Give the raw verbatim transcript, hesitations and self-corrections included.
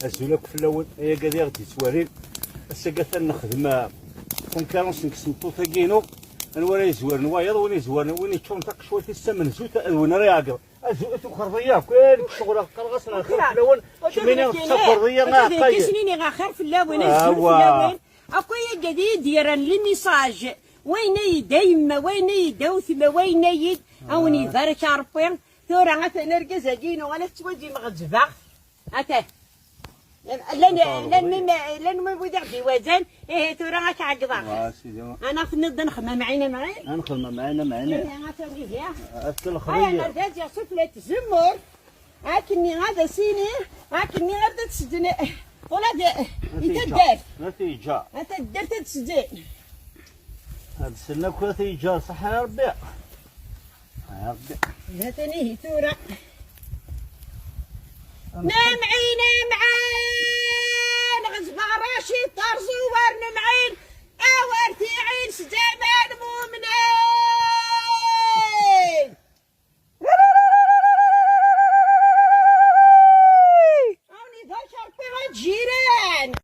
Azul akk fell-awen, ay agad i ɣ-d-yettwalin. Ass-agi atan nexdem, ah, conférence nekk s tmeṭṭut-agi-inu. Anwa ara yezwaren wayeḍ, win yezwaren, win yeččuren taqecwalt-is d tamenzut, d win ara iɛeggeḍ. Azul, tuxreḍ-iyi akk, eh, nekk ccɣel qqareɣ-asen axir fell-awen. Kemmini tessakreḍ-iyi, ah, qqay. Snin axir fell-awen, azul fell-awen. Akk ay agad i d-yerran les messages. Wayen ay d a yemma, wayen ay d a wetma, wayen ay d, a wen-ibarek a Ṛebbi. Tura atan argaz-agi-inu, ala tettwadim ɣezzbeɣ. Atan. Llan, llan, llan wid i ɣ-d-iwazan, ihi tura ad k-ɛeggḍeɣ. Wa, sidi. Ana tenniḍ-d ad nexmem ɛin amɛin. Ad nexmem ɛin amɛin. Ihi, atan ihi. Ad tlexxer-iyi. Ay, argaz yeɣ sufella n tzemmurt. Akkenni ad as-iniɣ, akkenni ar d ad sden. Ula d i taddart. Ad t-yeǧǧa. A taddart ad sden. Ad sen akk ad t-yeǧǧa, ṣaḥa ya Ṛebbi. Ya Ṛebbi. Atan ihi tura. Namɛin, namɛin.